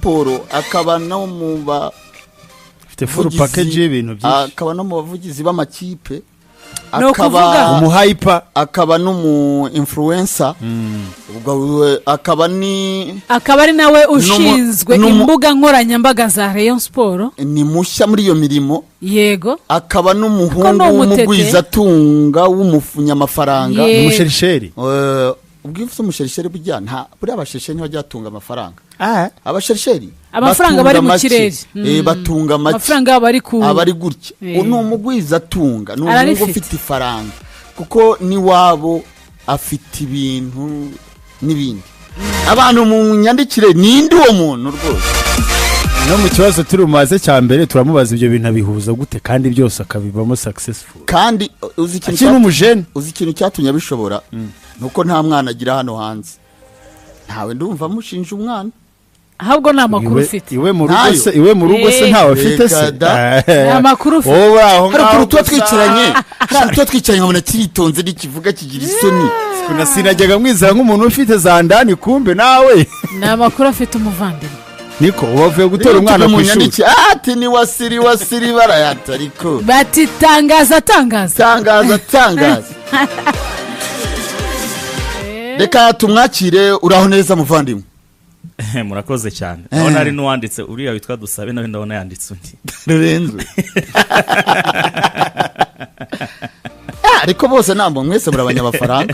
Sport, akaba no mu ba Afite full package y'ibintu byinshi. Akaba no mu bavugizi b'amakipe. Ni ukuvuga- Umuhayipa. Akaba n'umu influencer, ubwo akaba ni Akaba ari nawe ushinzwe imbuga nkoranyambaga za Rayon Sport. Ni mushya muri iyo mirimo. Akaba Ko n'umuhungu ni umutete. w'umugwizatunga w'umunyamafaranga. Umusherisheri. Ubwo iyo ufite umusherisheri, burya nta buriya abasherisheri ntibajya batunga amafaranga. Abasherisheri Amafaranga batunga bari mu make. kirere. Batunga make. Amafaranga yabo ari ku Aba ari gutya. Ni umugwizatunga, ni umuhungu Ararifite. ufite ifaranga, kuko n'iwabo afite ibintu n'ibindi. Abantu mu nyandikire, ninde uwo muntu rwose? No mu kibazo turi bumaze cya mbere, turamubaza ibyo bintu abihuza gute kandi byose akabibamo successful. Kandi uzi ikintu Akiri n'umujene. Uzi ikintu cyatumye abishobora? Ni uko nta mwana agira hano hanze. Ntawe ndumva amushinja umwana. Ahubwo ni amakuru Iwe- ufite. Iwe mu rugo Ntayo. se, iwe mu rugo se ntawe afite se? Reka da. Ni amakuru ufite. Wowe uri aho Hari ngaho ukuntu tuba gusa. twicaranye, hari ahantu tuba twicaranye nkabona kiritonze, ntikivuga, kigira isoni. Kuna sinajyaga mwizera nk'umuntu ufite za ndani, kumbe nawe. Ni amakuru afite umuvandimwe. Niko uba avuye gutora umwana ku ishuri. Munyandiki ati ni Wasiri, Wasiri barayata ariko. Bati tangaza, tangaza. Tangaza, tangaza. Reka tumwakire. Uraho neza, muvandimwe? Murakoze cyane. Ndabona hari n'uwanditse, uriya witwa Dusabe, nawe ndabona yanditse undi. Rurenze. Ariko bose ntabwo mwese muri abanyabafaranga.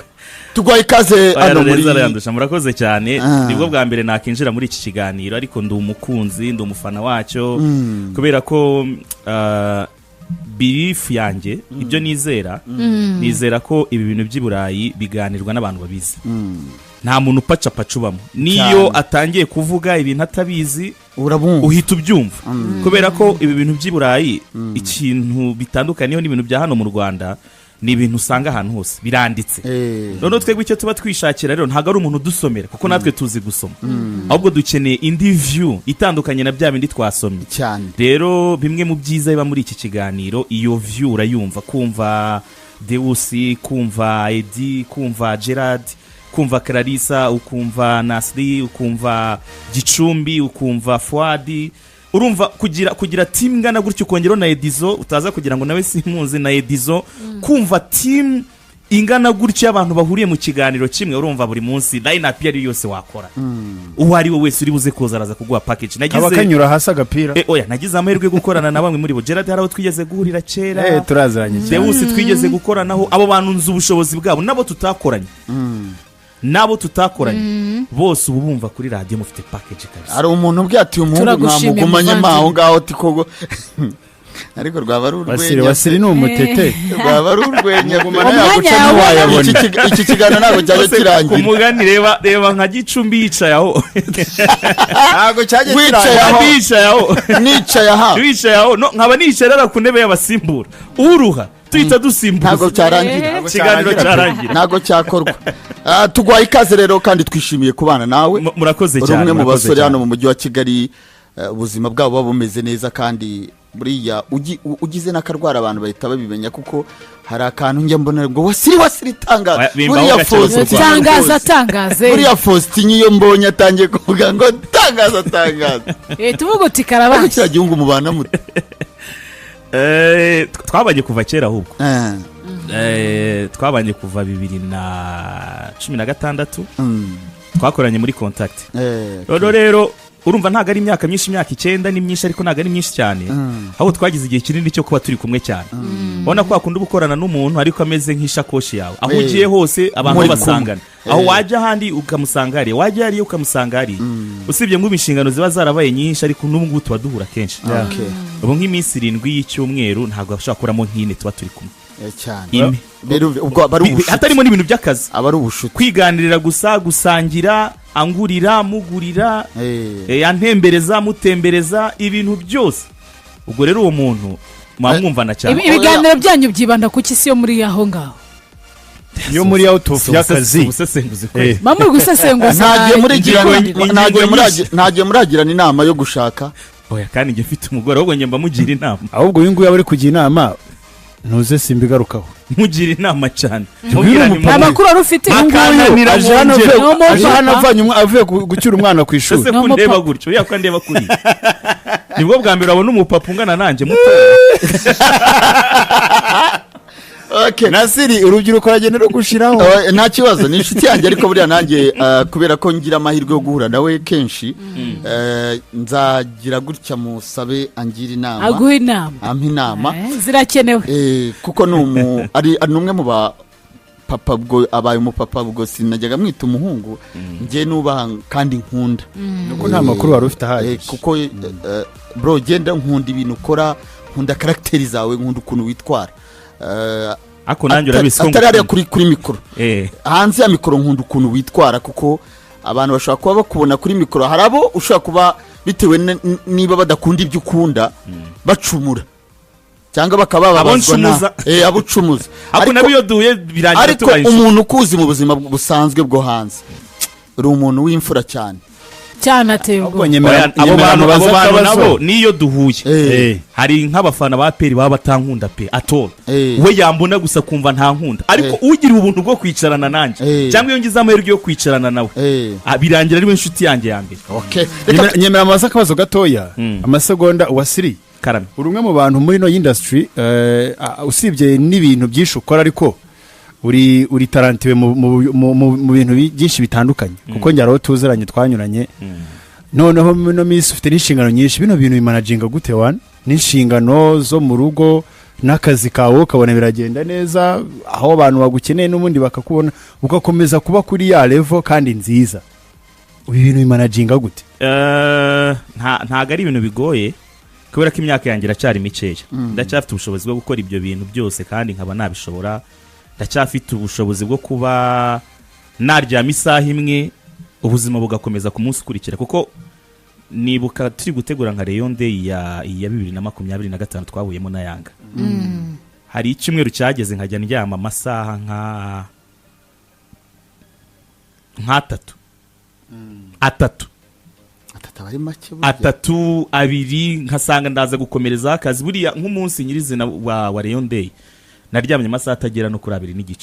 Tugwaye ikaze Oya, hano muri Lorenzo arayandusha. Murakoze cyane. Ah. Nibwo bwa mbere nakinjira muri iki kiganiro, ariko ndi umukunzi, ndi umufana wacyo, kubera ko belief yanjye, ibyo nizera, nizera ko ibi bintu by'i Burayi biganirwa n'abantu babizi. Nta muntu upacapaca ubamo. Niyo atangiye kuvuga ibintu atabizi, Urabumva. uhita ubyumva, kubera ko ibi bintu by'i Burayi, ikintu bitandukaniyeho n'ibintu bya hano mu Rwanda, ni ibintu usanga ahantu hose biranditse. Noneho twebwe icyo tuba twishakira rero ntabwo ari umuntu udusomera, kuko natwe tuzi gusoma, ahubwo dukeneye indi view itandukanye na bya bindi twasomye. Rero bimwe mu byiza biba muri iki kiganiro, iyo view urayumva, kumva Dewusi, kumva Edi, kumva Gerard, kumva Clarissa, ukumva Nasri, ukumva Gicumbi, ukumva Fuadi. Urumva kugira team ingana gutyo, ukongeraho na Edizo, utaza kugira ngo nawe simuzi na Edizo, kumva team ingana gutyo y'abantu bahuriye mu kiganiro kimwe, urumva buri munsi line up iyo ari yo yose wakora, uwo ari we wese uri buze kuza araza kuguha package. Kaba Nagize kanyura hasi agapira. Oya, nagize amahirwe yo gukorana na bamwe muri bo. Gerard hari abo twigeze guhurira kera. Turaziranye cyane. Dewusi twigeze gukoranaho. Abo bantu nzi ubushobozi bwabo, nabo tutakoranye bose ubu bumva kuri radiyo mufite package kabisa. Hari umuntu ubwiye ati uyu muhungu Turagushimiye, mwamugumanyemo muvandimwe. aho ngaho, tikogo ariko rwaba ari Wasiri, urwenya. Wasiri ni umutete. Rwaba ari urwenya. Mugumana Umwanya yaguca yawe. ntiwayabona. Iki kiganiro ntabwo cyajya Bose ku kirangira. mugani, reba reba nka Gicumbi yicaye aho. Ntabwo cyajya Wicaye kirangira. aho. Yicaye aho. Nicaye aha. Wicaye aho, no, nkaba nicaye rero ku ntebe y'abasimbura, uruha tuhita dusimbuza. Ntabwo cyarangira. Ikiganiro cyarangira. Ntabwo cyakorwa. Tugwaye ikaze rero kandi twishimiye kubana nawe. Murakoze Uri cyane. umwe mu Murakoze basore cyane. hano mu mujyi wa Kigali, ubuzima bwabo buba bumeze neza, kandi buriya ugize n'akarwara abantu bahita babimenya, kuko hari akantu njya mbona ngo Wasiri, Wasiri tangaza. Oya, bimbaho Buriya gake Faustin gusa. Tangaza, rwose. tangaze. Buriya Faustin iyo mbonye atangiye kuvuga ngo tangaza, tangaza. Tuvuga uti Ariko karabaye. kiriya gihugu mubana mute? Twabanye kuva kera ahubwo. Twabanye kuva 2016. Twakoranye muri Contact. Rero urumva ntabwo ari imyaka myinshi, imyaka 9 ni myinshi ariko ntabwo ari myinshi cyane. Ahubwo twagize igihe kinini cyo kuba turi kumwe cyane. Ubona ko wakunda uba ukorana n'umuntu ariko ameze nk'ishakoshi yawe, aho ugiye hose abantu Muri basangana, kumwe. aho wajya ahandi ukamusanga hariya, wajya hariya ukamusanga hariya. Usibye nk'ubu inshingano ziba zarabaye nyinshi, ariko n'ubu ngubu tuba duhura kenshi. Ubu nk'iminsi 7 y'icyumweru ntabwo bashobora kuramo nk'ine tuba turi kumwe. Cyane. Ine. Rero ubwo aba ari ubushuti. Hatarimo n'ibintu by'akazi. Aba ari ubushuti. Kwiganirira gusa, gusangira, angurira, mugurira, antembereza, mutembereza, ibintu byose. Ubwo rero uwo muntu muba mwumvana cyane. Ibiganiro byanyu byibanda ku isi yo muri aho ngaho? Iyo muri out of y'akazi. Ubusesenguzi kweli. Muba muri gusesengura. Ntagiye murigirana Ingingo ntagiye nyinshi. Ntagiye muragirana inama yo gushaka? Oya, kandi njye mfite umugore, ahubwo njye mba mugira inama. Ahubwo uyu nguyu aba ari kugira inama. Ntuze, simbigarukaho. Mugira inama cyane. Tubwire Mubwira nti umupapa. Amakuru wari ufite. Akananira. Aje hano mu avuye ngero. aje hano avanye avuye gucyura umwana ku ishuri. Ese Ni ko ndeba umupapa. gutyo, uriya ko ndeba kuri, nibwo bwa mbere wabona umupapa ungana nanjye muto. Okay. Nasiri, urubyiruko ragenda rugushiraho. Nta kibazo, ni inshuti yanjye, ariko buriya nanjye kubera ko ngira amahirwe yo guhura nawe kenshi, nzagira gutya musabe angira inama. Aguha inama. Ampa inama. Zirakenewe. Kuko ni umu ari ari umwe mu ba papa, ubwo abaye umupapa, ubwo sinajyaga mwita umuhungu njye nubaha kandi nkunda. Nuko nta makuru wari ufite ahagije. Kuko bro, genda, nkunda ibintu ukora, nkunda caractère zawe, nkunda ukuntu witwara. Ariko nanjye urabizi ko atari hariya ngukunda. kuri mikoro, hanze ya mikoro nkunda ukuntu witwara, kuko abantu bashobora kuba bakubona kuri mikoro, hari abo ushobora kuba bitewe niba badakunda ibyo ukunda bacumura cyangwa bakaba bababazwa na ncumuza. Abo ucumuza. Ariko nabo iyo duhuye birangira Ariko tubaye inshuti. umuntu ukuzi mu buzima busanzwe bwo hanze, uri umuntu w'imfura cyane. Cyane, ateye Ahubwo ubwoba. nyemera. Oya, abo Nyemera bantu mubaze abo bantu akabazo. nabo niyo duhuye, hari nk'abafana ba APR baba batankunda pe atola. We yambona gusa kumva ntankunda, ariko ugira ubuntu bwo kwicarana nanjye cyangwa iyo ngize amahirwe yo kwicarana nawe, birangira ari we inshuti yanjye ya mbere. Okay. Reka Nyemera mubaze akabazo gatoya, amasegonda. Wasiri, Karame. uri umwe mu bantu muri ino industry, usibye n'ibintu byinshi ukora, ariko uri talented mu bintu byinshi bitandukanye, kuko njye hari aho tuziranye twanyuranye. Noneho muri ino minsi ufite n'inshingano nyinshi. Bino bintu bimanaginga gute wana, n'inshingano zo mu rugo n'akazi kawe, ukabona biragenda neza, aho abantu bagukeneye n'ubundi bakakubona, ugakomeza kuba kuri ya level kandi nziza? Ibi bintu bimanaginga gute? Ntago ari ibintu bigoye, kubera ko imyaka yanjye iracyari mikeya. Ndacyafite ubushobozi bwo gukora ibyo bintu byose kandi nkaba nabishobora. Ndacyafite ubushobozi bwo kuba naryama isaha imwe, ubuzima bugakomeza ku munsi ukurikira, kuko nibuka turi gutegura nka Rayon Day ya 2025 twahuyemo na Yanga, hari icyumweru cyageze nkajya ndyama amasaha nk'atatu atatu. Atatu aba ari make burya. Atatu, abiri, nkasanga ndaza gukomereza akazi. Buriya nk'umunsi nyirizina wa Rayon Day naryamye amasaha atagera no kuri 2.5.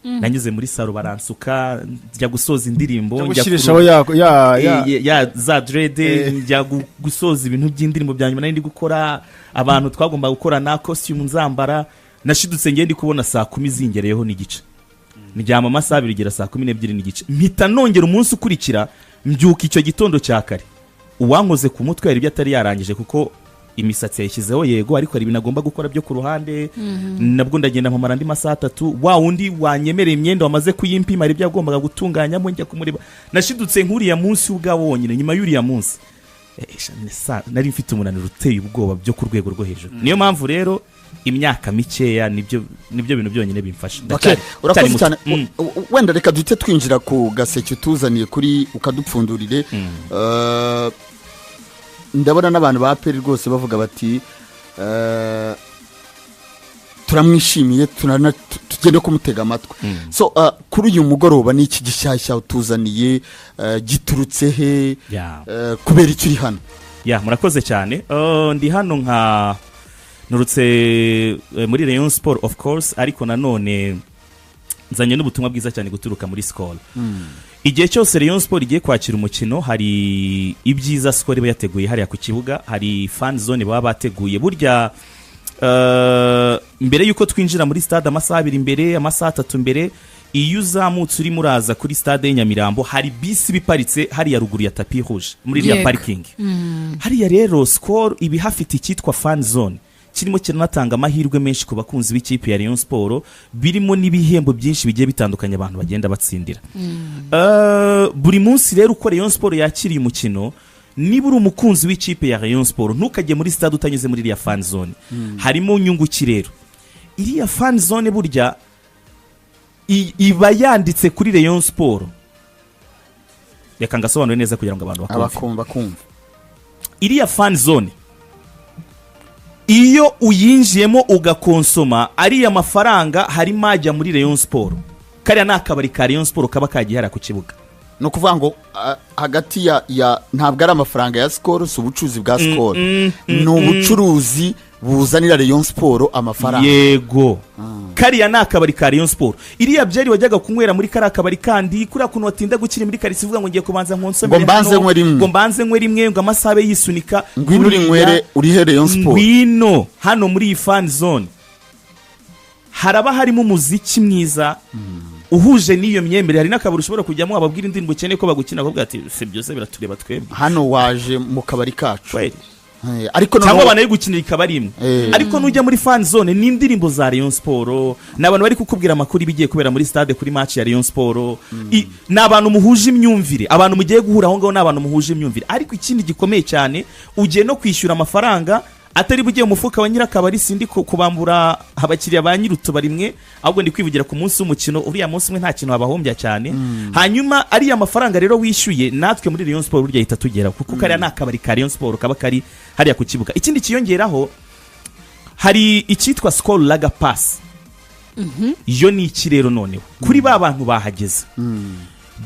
Nanyuze muri salon baransuka, njya gusoza indirimbo, njya Gushyirishaho ya Ya za dread. Njya gusoza ibintu by'indirimbo bya nyuma nari ndi gukora, abantu twagomba gukorana, costume nzambara. Nashidutse ngiye ndi kubona saa 10 zingereyeho n'igice, ndyama amasaha 2, igera saa 12.30, mpita nongera umunsi ukurikira mbyuka icyo gitondo cya kare. Uwankoze ku mutwe hari ibyo atari yarangije, kuko imisatsi yayishyizeho yego, ariko hari ibintu agomba gukora byo ku ruhande. Nabwo ndagenda mpamara andi masaha 3. Wa wundi wanyemereye imyenda wamaze kuyimpima, hari ibyo yagombaga gutunganyamo, njya kumureba. Nashidutse nk'uriya munsi ubwawo wonyine, nyuma y'uriya munsi nari mfite umunaniro uteye ubwoba byo ku rwego rwo hejuru. Niyo mpamvu rero imyaka mikeya nibyo bintu byonyine bimfasha. Okay, urakoze Ndacyari muto. cyane. Wenda reka duhite twinjira ku gaseke utuzaniye kuri ukadupfundurire. Ndabona n'abantu ba APR rwose bavuga bati turamwishimiye, tugende kumutega amatwi. So kuri uyu mugoroba ni iki gishyashya utuzaniye, giturutse he? Kubera icyo uri hano? Ya, murakoze cyane. Ndi hano nka nturutse muri Rayon Sport of course, ariko nanone nzanye n'ubutumwa bwiza cyane guturuka muri Skol. Igihe cyose Rayon Sport igiye kwakira umukino, hari ibyiza Skol iba yateguye hariya ku kibuga, hari fan zone baba bateguye. Burya mbere y'uko twinjira muri stade, amasaha 2 mbere, amasaha 3 mbere, iyo uzamutse urimo uraza kuri stade y'i Nyamirambo, hari bisi iba iparitse hariya ruguru ya tapis rouge muri iriya parikingi hariya. Rero Skol iba ihafite icyitwa fan zone, kirimo kiranatanga amahirwe menshi ku bakunzi b'ikipe ya Rayon Sport, birimo n'ibihembo byinshi bigiye bitandukanye abantu bagenda batsindira. Buri munsi rero uko Rayon Sport yakiriye umukino, niba uri umukunzi w'ikipe ya Rayon Sport, ntukajye muri stade utanyuze muri iriya fan zone. Harimo nyunguki rero? Iriya fan zone burya iba yanditse kuri Rayon Sport. Reka ngasobanure neza kugira ngo abantu bakumve. Abakumva kumva. Iriya fan zone, iyo uyinjiyemo ugakonsoma, ariya mafaranga harimo ajya muri Rayon Sport. Kariya ni akabari ka Rayon Sport kaba kagiye hariya ku kibuga. Ni ukuvuga ngo hagati ya ntabwo ari amafaranga ya Skol, si ubucuruzi bwa Skol, ni ubucuruzi Buzanira Rayon Sport amafaranga. Yego, kariya ni akabari ka Rayon Sport. Iriya byeri wajyaga kunywera muri kariya kabari, kandi kuriya kuntu watinda gukina muri karitsiye uvuga ngo ngiye kubanza nkonsomere Ngo mbanze hano, nywe rimwe. ngo mbanze nywe rimwe, ngo amasaha abe yisunika. Ngwino urinywere, urihe Rayon Sport. Ngwino hano muri iyi fan zone, haraba harimo umuziki mwiza uhuje n'iyo myemerere. Hari n'akabari ushobora kujyamo, wababwira indirimbo ukeneye ko bagukina, bakavuga ati: "Si byose biratureba twebwe." Hano waje mu kabari kacu. Kweli. Ariko Cyangwa noneho abantu bari gukinira ikaba ari imwe. Ariko nujya muri fan zone, ni indirimbo za Rayon Sport, ni abantu bari kukubwira amakuru ibigiye kubera muri stade kuri match ya Rayon Sport. Ni abantu muhuje imyumvire. Abantu mugiye guhura aho ngaho ni abantu muhuje imyumvire. Ariko ikindi gikomeye cyane, ugiye no kwishyura amafaranga atari bugiye mu mufuka wa nyirakabari. Sindi kubambura abakiriya ba nyir'utubari mwe, ahubwo ndi kwivugira ku munsi w'umukino. Uriya munsi umwe nta kintu wabahombya cyane. Hanyuma ariya mafaranga rero wishyuye, natwe muri Rayon Sport burya ahita tugera, kuko kariya ni akabari ka Rayon Sport kaba kari hariya ku kibuga. Ikindi kiyongeraho, hari icyitwa Skol Lager Pass. Iyo ni iki rero? Noneho kuri ba bantu bahageze,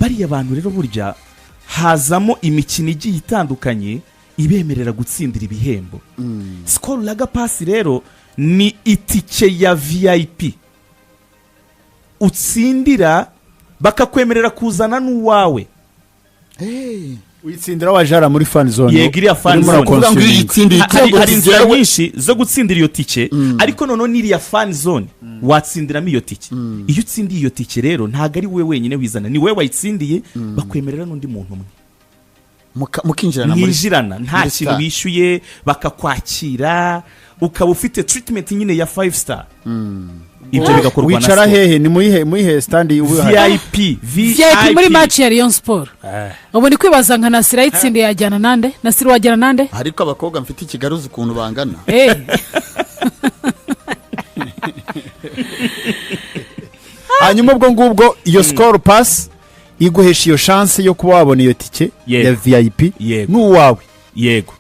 bariya bantu rero burya hazamo imikino igiye itandukanye ibemerera gutsindira ibihembo. Skol Lager Pass rero ni itike ya VIP utsindira, bakakwemerera kuzana n'uwawe. Uyitsindira wajara muri fan zone. Yego, iriya fan Urimo zone. Kuvuga ngo iyo urakonsuminga. uyitsindiye Hari inzira igihembo. nyinshi zo gutsindira iyo tike, ariko noneho n'iriya fan zone watsindiramo iyo tike. Iyo utsindiye iyo tike rero, ntabwo ari wowe wenyine wizana, ni wowe wayitsindiye, bakwemerera n'undi muntu umwe. Mukinjirana muri Mwinjirana nta muri kintu stade. wishyuye, bakakwakira, ukaba ufite treatment nyine ya five star. Ibyo bigakorwa na Wicara Skol. hehe? Ni muyihe stand uba uhari? VIP. VIP muri match ya Rayon Sport. Ubu ni kwibaza nka Nasira ayitsindiye yajyana nande? Nasira, wajyana nande? Ariko abakobwa mfite i Kigali, uzi ukuntu bangana? Eh. Hanyuma ubwo ngubwo iyo Skol Pass iguhesha iyo chance yo kuba wabona iyo tike Yego. ya VIP Yego. n'uwawe. Yego.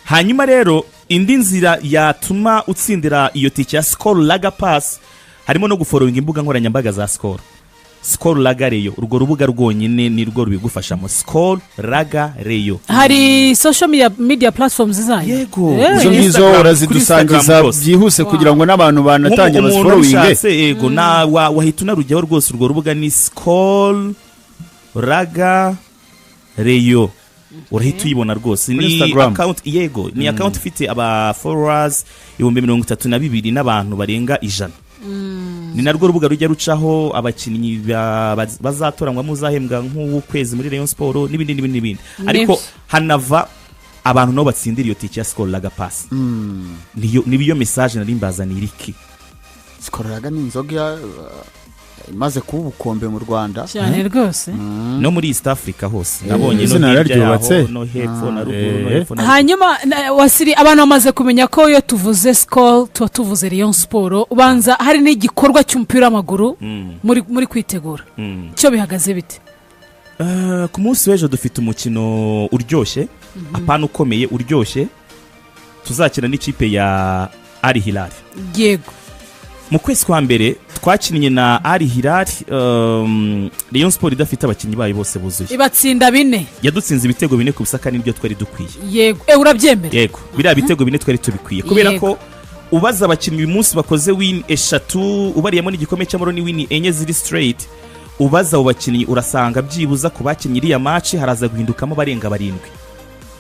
Hanyuma rero indi nzira yatuma utsindira iyo tike ya Skol Lager Pass harimo no gufollowinga imbuga nkoranyambaga za Skol, Skol Lager Rayon. Urwo rubuga rwonyine ni rwo rubigufashamo, Skol Lager Rayon. Hari social media platforms zayo? Yego. Izo Kuri ngizo Instagram- kuri urazidusangiza Instagram rwose. byihuse kugira ngo n'abantu banatangira Umuntu bazifollowinge. ubishatse, yego, na wahita unarujyaho rwose. Urwo rubuga ni Skol Lager Rayon, urahita uyibona rwose. Kuri Ni Instagram. account, yego, ni account ifite aba followers 32,000 n'abantu barenga 100. Ni narwo rubuga rujya rucaho abakinnyi bazatoranywamo uzahembwa nk'uw'ukwezi muri Rayon Sport n'ibindi n'ibindi n'ibindi. Ariko hanava abantu nabo batsindira iyo tike ya Skol Lager Pass. Niyo message nari mbazaniye iki. Skol Lager ni inzoga imaze kuba ubukombe mu Rwanda. Cyane rwose. No muri East Africa hose nabonye, no Izina hirya yararyubatse. yaho, no hepfo na ruguru, no hepfo na ruguru. Hanyuma Wasiri, abantu bamaze kumenya ko iyo tuvuze Skol tuba tuvuze Rayon Sport. Ubanza hari n'igikorwa cy'umupira w'amaguru muri kwitegura. Cyo bihagaze bite? Ku munsi w'ejo dufite umukino uryoshye, apana ukomeye, uryoshye, tuzakina n'ikipe ya Al Hilal. Mu kwezi kwa mbere twakinnye na Al Hilal, Rayon Sport idafite abakinnyi bayo bose buzuye. Ibatsinda 4. Yadutsinze ibitego 4-0, kandi nibyo twari dukwiye. Yego, urabyemera? Yego, biriya bitego 4 twari tubikwiye, kubera ko ubaza abakinnyi uyu munsi bakoze win eshatu, ubariyemo n'igikombe cy'amahoro, ni win enye ziri straight. Ubaza abo bakinnyi, urasanga byibuza ku bakinnyi iriya match haraza guhindukamo barenga barindwi.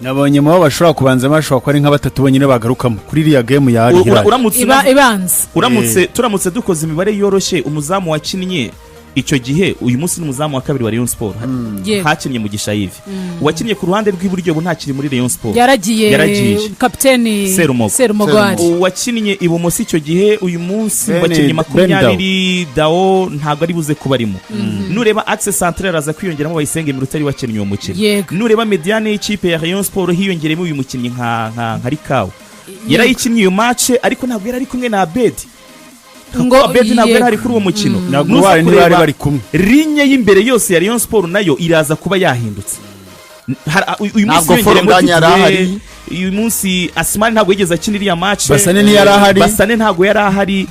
Nabonye mu bo bashobora kubanzamo hashobora kuba ari nka batatu bonyine bagarukamo kuri iriya game ya Al Hilal. Uramutse Ibanza. Uramutse turamutse dukoze imibare yoroshye, umuzamu wakinnye icyo gihe uyu munsi ni umuzamu wa kabiri wa Rayon Sport. Hakinnye Mugisha Yves. Uwakinnye ku ruhande rw'iburyo ubu ntakiri muri Rayon Sport. Yaragiye. Yaragiye. Kapiteni Serumogo. Serumogo ari. Uwakinnye ibumoso icyo gihe, uyu munsi bakinnye Ben 20 Dao ntabwo ari buze kuba arimo. Nureba axe central, araza kwiyongeramo Bayisenge Mirutari wakinnye uwo mukino. Nureba médiane y'ikipe ya Rayon Sport, hiyongeremo uyu mukinnyi nka Rikawe. Yarayikinnye iyo match, ariko ntabwo yari ari kumwe na Abedi. Ngo Abedi ntabwo yari ari kuri uwo mukino. Ntabwo Nuza bari ntibari kureba bari kumwe. Ligne y'imbere yose ya Rayon Sport nayo iraza kuba yahindutse. Uyu munsi Ntabwo hiyongereyemo Foronganya yari Didier, ahari. uyu munsi Asmani ntabwo yigeze akina iriya match. Basane ntiyari ahari. Basane ntabwo yari ahari.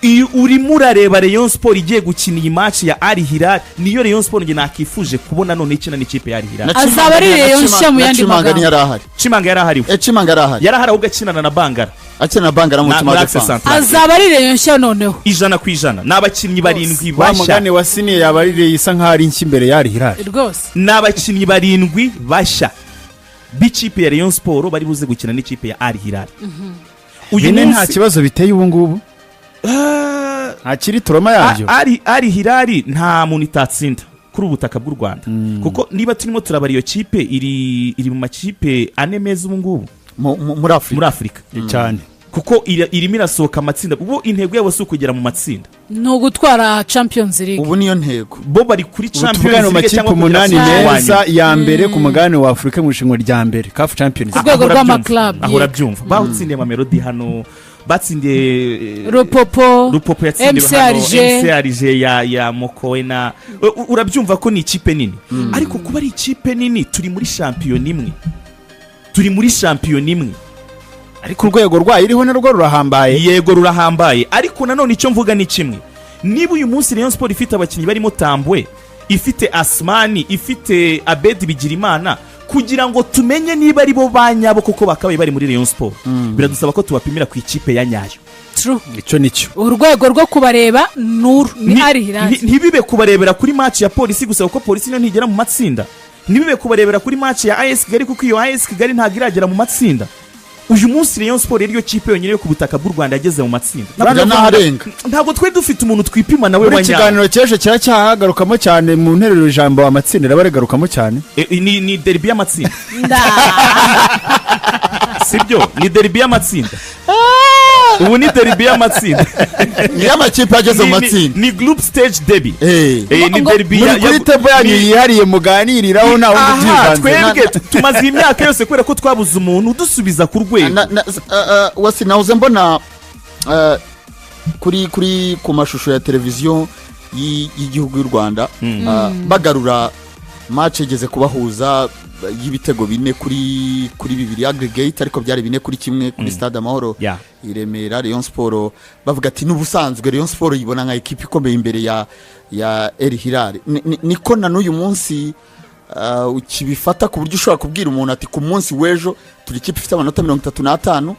Iyo urimo urareba Rayon Sport igiye gukina iyi match ya Al Hilal, niyo Rayon Sport njye nakifuje kubona none ikina n'ikipe ya Al Hilal. Na Azaba Chimanga- ari na Rayon Chimanga- nshya mu na yandi Chimanga magambo. ntiyari ahari. Chimanga yari ahari we. Chimanga yari ahari. Yari ahari ahubwo akinana na Bangara. Akina na Bangara mu Na- mutima muri wa axe defense. central. Azaba ari Rayon nshya noneho. 100%. Ni abakinnyi barindwi Wa bashya. mugani wa siniye yaba ari isa nkaho ari nshya imbere ya Hilal. Rwose. Ni abakinnyi barindwi bashya b'ikipe ya Rayon Sport bari buze gukina n'ikipe ya Al Hilal uyu Bine nta munsi. kibazo biteye ubu ngubu? Ah, Nta kiri trauma yabyo? Al Hilal nta muntu itatsinda kuri ubu butaka bw'u Rwanda, kuko niba turimo turabara iyo kipe iri mu makipe ane meza ubu ngubu Muri Afurika. Muri Afurika. Cyane. Kuko irimo irasohoka amatsinda. Ubu intego yabo si ukugera mu matsinda. Ni ugutwara Champions League. Ubu niyo ntego. Bo bari kuri Ubu tuvugane Champions mu League makipe cyangwa kugera 8 ku wa meza nyuma. ya mbere ku mugabane wa Afurika mu irushanwa rya mbere, CAF Champions Ku League. rwego Aho urabyumva. rw'amaklub, Aho yego. urabyumva, bawutsindiye Mamelodi hano, batsindiye Rupopo. Rupopo yatsindiwe hano. MCRG. MCRG ya Mokoena. Urabyumva ko ni ikipe nini, ariko kuba ari ikipe nini, turi muri shampiyona imwe, turi muri shampiyona imwe. Ariko urwego rwayo iriho narwo rurahambaye. Yego, rurahambaye, ariko nanone icyo mvuga ni kimwe: niba uyu munsi Rayon Sport ifite abakinnyi barimo Tambwe, ifite Asmani, ifite Abedi Bigirimana, kugira ngo tumenye niba ari bo ba nyabo kuko bakabaye bari muri Rayon Sport, biradusaba ko tubapimira ku ikipe ya nyayo. True. Icyo nicyo. Urwego rwo kubareba nuru ni Al Hilal. Ntibibe kubarebera kuri match ya Polisi gusa, kuko Polisi niyo ntigera mu matsinda. Ntibibe kubarebera kuri match ya AS Kigali, kuko iyo AS Kigali ntabwo iragera mu matsinda. Uyu munsi Rayon Sport ariyo kipe yonyine yo ku butaka bw'u Rwanda yageze mu matsinda. Kujya n'aharenga. Ntabwo twari dufite umuntu twipima nawe Muri wa nyawe. ikiganiro cy'ejo kiracyahagarukamwo cyane mu nteruro, ijambo amatsinda riba rigarukamo cyane. Ni derby y'amatsinda. Nda. Sibyo? Ni derby y'amatsinda, ubu ni derby y'amatsinda. Niyo amakipe ageze mu matsinda. Ni group stage derby. Ni derby Muri kuri table yanyu yihariye muganiriraho, nta wundi Aha, ubyivanze. twebwe tumaze imyaka yose kubera ko twabuze umuntu udusubiza ku rwego. Wasi nahoze mbona kuri ku mashusho ya televiziyo y'igihugu y'u Rwanda, bagarura match igeze kubahuza y'ibitego 4-2 aggregate, ariko byari 4-1 kuri Stade Amahoro i Remera. Rayon Sport bavuga ati n'ubusanzwe Rayon Sport yibona nka ekipe ikomeye imbere ya El Hilal. Niko na n'uyu munsi ukibifata, ku buryo ushobora kubwira umuntu ati ku munsi w'ejo turi ikipe ifite amanota 35,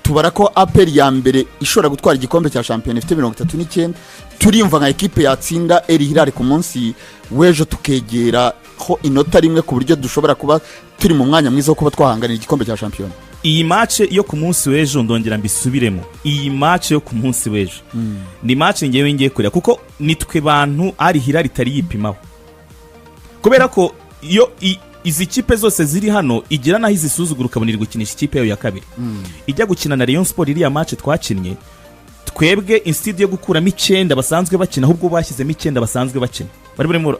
tubara ko APR ya mbere ishobora gutwara igikombe cya shampiyona ifite 39, turiyumva nka ekipe yatsinda El Hilal ku munsi w'ejo tukegera ho inota rimwe, ku buryo dushobora kuba turi mu mwanya mwiza wo kuba twahanganira igikombe cya shampiyona? Iyi match yo ku munsi w'ejo, ndongera mbisubiremo, iyi match yo ku munsi w'ejo ni match ngewe ngiye kureba, kuko nitwe bantu Al Hilal itari yipimaho, kubera ko iyo izi kipe zose ziri hano igira n'aho izisuzugura, ukabona iri gukinisha ikipe yayo ya kabiri ijya gukina na Rayon Sport. Iriya match twakinnye twebwe, instead yo gukuramo icyenda basanzwe bakina, ahubwo bashyizemo icyenda basanzwe bakina,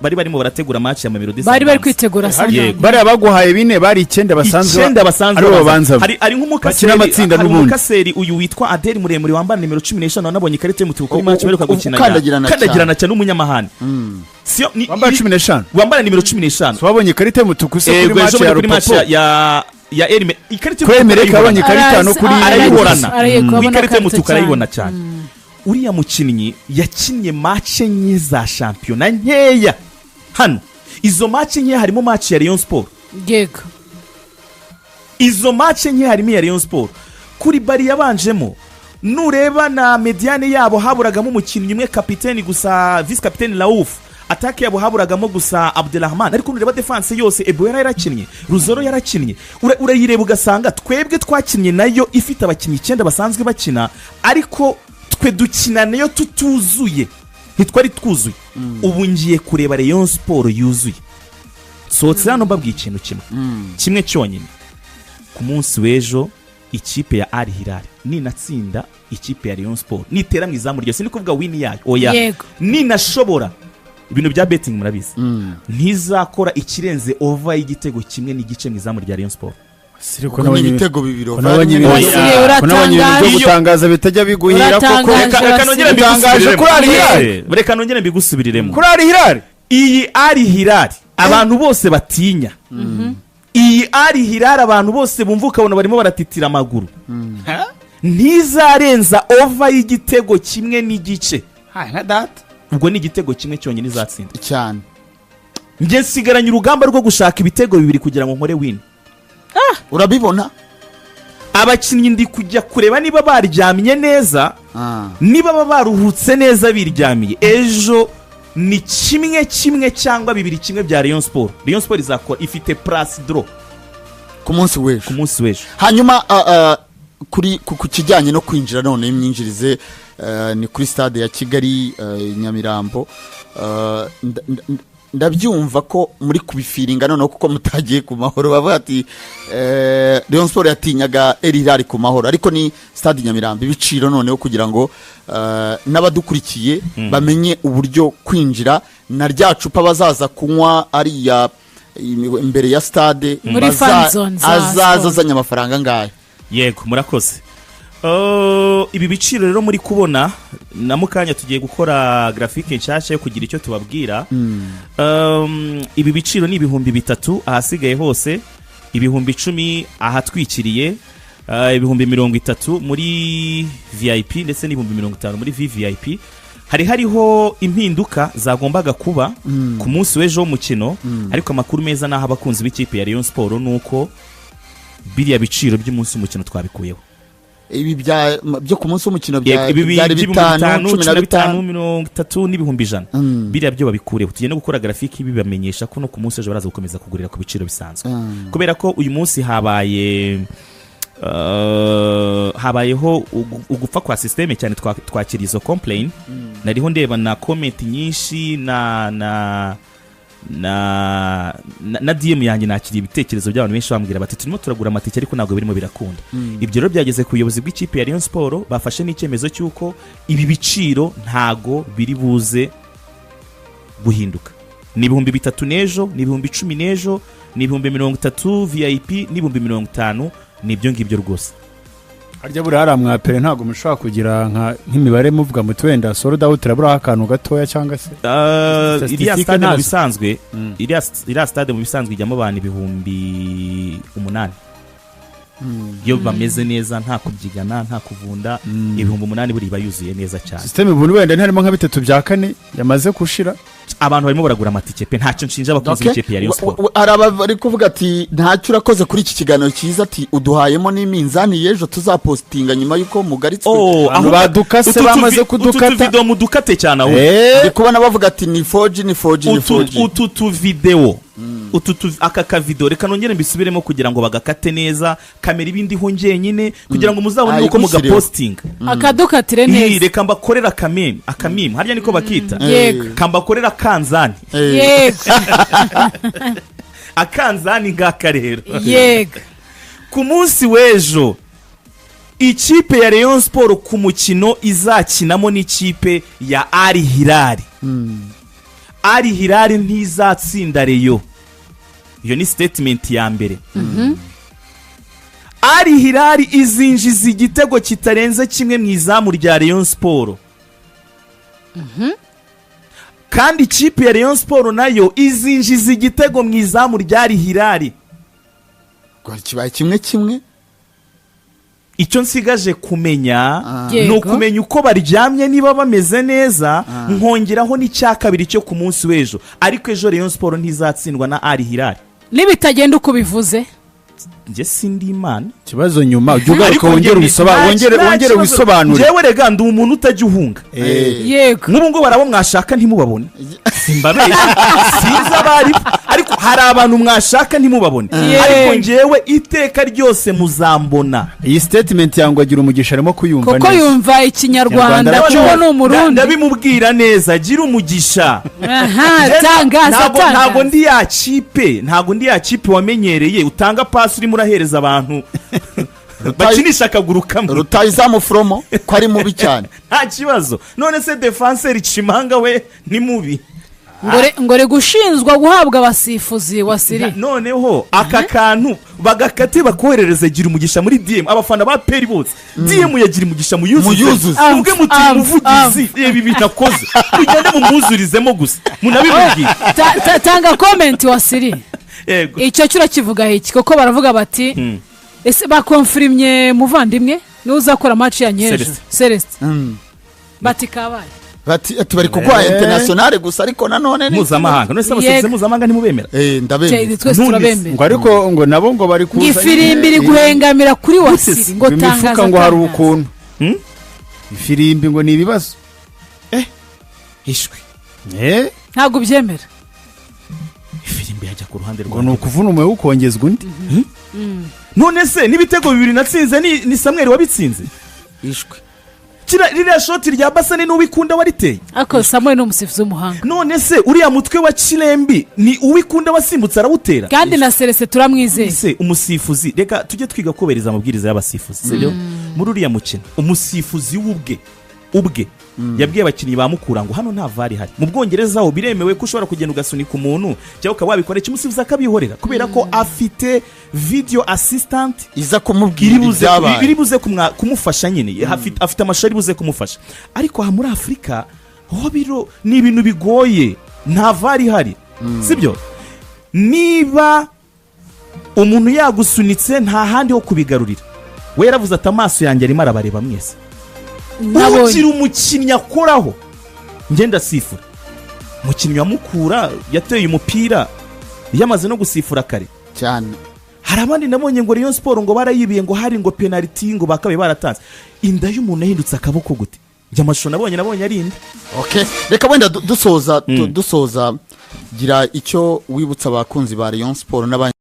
bari barimo barategura match ya Mamelodi Bari bari Sundowns. kwitegura Yego. Sundowns. Bariya baguhaye bine bari icyenda basanzwe Icyenda basanzwe aribo baza. babanza. Hari nk'umukaseri Bakina amatsinda hari n'ubundi. umukaseri uyu witwa Adeli muremure wambara nimero 15, wanabonye ikarita y'umutuku kuri match baheruka gukina ukandagirana cyane. kandagirana cyane n'umunyamahane. Siyo Wambaye 15? Wambara nimero 15. Wabonye ikarita y'umutuku se kuri Yego, match ejo ya bundi kuri match Rupopo? ya Elime, ikarita Kuri y'umutuku Emelec arayihorana. yabonye ikarita no kuri Arayihorana. Arayihorana. Ikarita y'umutuku arayibona cyane. Uriya mukinnyi yakinnye match enye za shampiyona nkeya hano. Izo match nkeya harimo match ya Rayon Sport. Izo match nke harimo iya Rayon Sport kuri bari yabanjemo. Nureba na médiane yabo haburagamo umukinnyi umwe, kapiteni gusa, vice kapiteni Rauf. Attaque yabo haburagamo gusa Abdelrahman, ariko nureba défense yose Eboera yarakinnye, Ruzoro yarakinnye. Urayireba ugasanga twebwe twakinnye nayo ifite abakinnyi icyenda basanzwe bakina, ariko twe dukina nayo tutuzuye, ntitwari twuzuye. Ubu ngiye kureba Rayon Sport yuzuye. Sohotse hano mbabwiye ikintu kimwe, kimwe cyonyine: ku munsi w'ejo ikipe ya Al Hilal ninatsinda ikipe ya Rayon Sport, nitera mu izamu ryose, ni kuvuga win yayo, oya, ninashobora ibintu bya betting murabizi, ntizakora ikirenze over y'igitego 1.5 mu izamu rya Rayon Sport. Ubwo ni ibitego bibiri. Ko nabonye ibintu Wasiriye, ko nabonye ibintu byo uratangaje. gutangaza bitajya biguhira koko. Uratangaje. Reka nongere Utangaje mbigusubiriremo. kuri Al Hilal. Reka nongere mbigusubiriremo. Kuri Al Hilal. Iyi Al Hilal abantu bose batinya, iyi Al Hilal abantu bose bumva ukabona barimo baratitira amaguru. Ntizarenza over y'igitego 1.5. Nka data. Ubwo ni igitego kimwe cyonyine izatsinda. Cyane. Njye nsigaranye urugamba rwo gushaka ibitego bibiri kugira ngo nkore win. Urabibona. Abakinnyi ndi kujya kureba niba baryamye neza, niba baba baruhutse neza biryamiye. Ejo ni 1-1 cyangwa 2-1 bya Rayon Sport. Rayon Sport izakora, ifite plus draw. Ku munsi w'ejo. Ku munsi w'ejo. Hanyuma kuri ku kijyanye no kwinjira, none imyinjirize ni kuri Stade ya Kigali Nyamirambo. Ndabyumva ko muri kubifiringa noneho kuko mutagiye ku Mahoro, bavuga ati Rayon Sport yatinyaga Al Hilal ku Mahoro, ariko ni Stade Nyamirambo. Ibiciro noneho kugira ngo n'abadukurikiye bamenye uburyo kwinjira na rya cupa bazaza kunywa ariya imbere ya stade Muri fan zone za azaza Skol. azanye amafaranga angahe? Yego, murakoze. Ibi biciro rero muri kubona na mukanya tugiye gukora graphique nshyashya yo kugira icyo tubabwira. Ibi biciro ni 3000 ahasigaye hose, 10,000 ahatwikiriye, 30,000 muri VIP ndetse n'50,000 muri VVIP. Hariho impinduka zagombaga kuba ku munsi w'ejo w'umukino, ariko amakuru meza n'aho abakunzi b'ikipe ya Rayon Sport ni uko biriya biciro by'umunsi w'umukino twabikuyeho. Ibi byo ku munsi w'umukino Ibi byari by'ibihumbi 5, 5, 15. 15, 30 n'100,000, biriya byo babikureho. Tugende gukora graphique bibamenyesha ko no ku munsi w'ejo baraza gukomeza kugurira ku biciro bisanzwe, kubera ko uyu munsi habayeho ugupfa kwa système cyane. Twakira izo complain, nariho ndeba na comment nyinshi na DM yanjye, nakiriye ibitekerezo by'abantu benshi bambwira bati turimo turagura amatike ariko ntabwo birimo birakunda. Ibyo rero byageze ku buyobozi bw'ikipe ya Rayon Sport, bafashe n'icyemezo cy'uko ibi biciro ntago biri buze guhinduka. Ni 3000 n'ejo, ni 10,000 n'ejo, ni 30,000 VIP n'50,000. Ni ibyo ngibyo rwose. Harya buriya hariya mwapere ntabwo mushobora kugira nk'imibare muvuga muti wenda sold out iraburaho akantu gatoya cyangwa se Iriya Statistique stade mu ntazo. bisanzwe, iriya stade mu bisanzwe ijyamo abantu 8000 iyo bameze neza, nta kubyigana, nta kuvunda. 8000 buriya iba yuzuye neza cyane. Système ubu wenda ntiharimo nka bitatu bya kane yamaze gushira. Abantu barimo baragura amatike pe, ntacyo nshinja abakunzi b'ikipe ya Rayon Sport. Hari abari kuvuga ati ntacyo urakoze kuri iki kiganiro cyiza, ati uduhayemo n'iminzani y'ejo tuzapositinga nyuma y'uko mugaritswe. Oh, Abantu ahubwo badukase bamaze kudukata. Utu tuvidewo mudukate cyane ahubwo. Ndi kubona bavuga ati ni 4G, ni 4G, ni 4G. Utu tuvidewo utu aka kavidewo reka nongere mbisubiremo kugira ngo bagakate neza, kamera ibindiho njyenyine kugira ngo muzabone uko Ayigushyireho. mugapositinga. Akadukatire Ii, neza. Reka mbakorera akameme, akameme harya niko bakita? Yego. Kambakorera akanzani. Yego. Akanzani ngaka rero. Yego. Ku munsi w'ejo ikipe ya Rayon Sport ku mukino izakinamo n'ikipe ya Al Hilal, Al Hilal ntizatsinda Rayon. Iyo ni statement ya mbere. Al Hilal izinjiza igitego kitarenze kimwe mu izamu rya Rayon Sport, kandi ikipe ya Rayon Sport nayo izinjiza igitego mu izamu rya Al Hilal. Ngo kibaye 1-1. Icyo nsigaje kumenya ni ukumenya uko baryamye, niba bameze neza, nkongeraho n'icya kabiri cyo ku munsi w'ejo. Ariko ejo Rayon Sport ntizatsindwa na Al Hilal. Nibitagenda uko bivuze? Njye sindi Imana. Ikibazo nyuma ujya ugaruka Ariko wongere wongere nta wongere kibazo. wisobanure. Njyewe rega ndi umuntu utajya uhunga. Yego. Nk'ubu ngubu hari abo mwashaka ntimubabone, simbabeshya, sinzi abari, ariko hari abantu mwashaka ntimubabone, ariko njyewe iteka ryose muzambona. Iyi statement yangu agira umugisha arimo kuyumva Kuko neza. yumva Ikinyarwanda. Ikinyarwanda. Kuko ni Umurundi. Ndabimubwira neza, gira umugisha. Aha, tangaza. Ntabwo Tangaza. ndi ya kipe, ntabwo ndi ya kipe wamenyereye utanga pasi urimo urahereza abantu bakinisha akaguru kamwe. Rutayizamu foromo ko ari mubi cyane. Nta kibazo. None se défenseur Cimanga we ni mubi? Ngore gushinzwa guhabwa abasifuzi wa siri. Noneho aka kantu bagakate, bakoherereze gira umugisha muri DM. Abafana ba APR bose, DM yagira umugisha muyuzuze. Muyuzuze. Mubwe muti umuvugizi reba ibintu akoze, mugende mumwuzurizemo gusa munabimubwire. Tanga comment wa siri. Yego. Icyo cyo urakivuga iki? Kuko baravuga bati ese bakonfirimye muvandimwe? Niwe uzakora match ya nyejo. Celestin. Celestin. Bati kabaye. Bati ati bari kuguha international gusa, ariko nanone ni Mpuzamahanga. None se abasifuzi mpuzamahanga ntimubemera? Ndabemera. Twese None turabemera. Ngo ariko ngo nabo ngo bari Ngo kuza ifirimbi iri guhengamira kuri Wasiri, ngo imifuka tangaza ngo hari tangaza. ukuntu ifirimbi ngo ni ibibazo. Ishwi. Ntabwo ubyemera. Ifirimbi yajya ku ruhande Ngo ni rwa ukuvuna umuwe ukongezwa undi. None se n'ibitego bibiri natsinze ni Samuel wabitsinze? Ishwi. Ririya shoti rya Basane n'Uwikunda wariteye. Ariko Samuel ni umusifuzi w'umuhanga. None se uriya mutwe wa Kirembi ni Uwikunda wasimbutse arawutera? Kandi na Celestin turamwizeye. Se umusifuzi, reka tujye twiga kubahiriza amabwiriza y'abasifuzi, sibyo? Muri uriya mukino umusifuzi w'ubwe ubwe yabwiye abakinnyi ba Mukura ngo hano nta VAR ihari. Mu Bwongereza ho biremewe ko ushobora kugenda ugasunika umuntu cyangwa ukaba wabikora iki, umusifuzi akabihorera kubera ko afite video assistant iza kumubwira iri buze ibyabaye. Iri buze kumufasha nyine. Afite amashusho ari buze kumufasha. Ariko aha muri Afurika ho biro ni ibintu bigoye, nta VAR ihari, sibyo? Niba umuntu yagusunitse, nta handi ho kubigarurira. We yaravuze ati: "Amaso yanjye arimo arabareba mwese." Nabonye. Ugira umukinnyi akoraho, ngenda sifura. Umukinnyi wa Mukura yateye umupira yamaze no gusifura kare. Cyane. Hari abandi nabonye ngo Rayon Sport ngo barayibiye, ngo hari ngo penaliti ngo bakabaye baratanze. Inda y'umuntu yahindutse akaboko gute? Njye amashusho nabonye ari inda. Okay, reka wenda dusoza, gira icyo wibutsa abakunzi ba Rayon Sport n'abandi.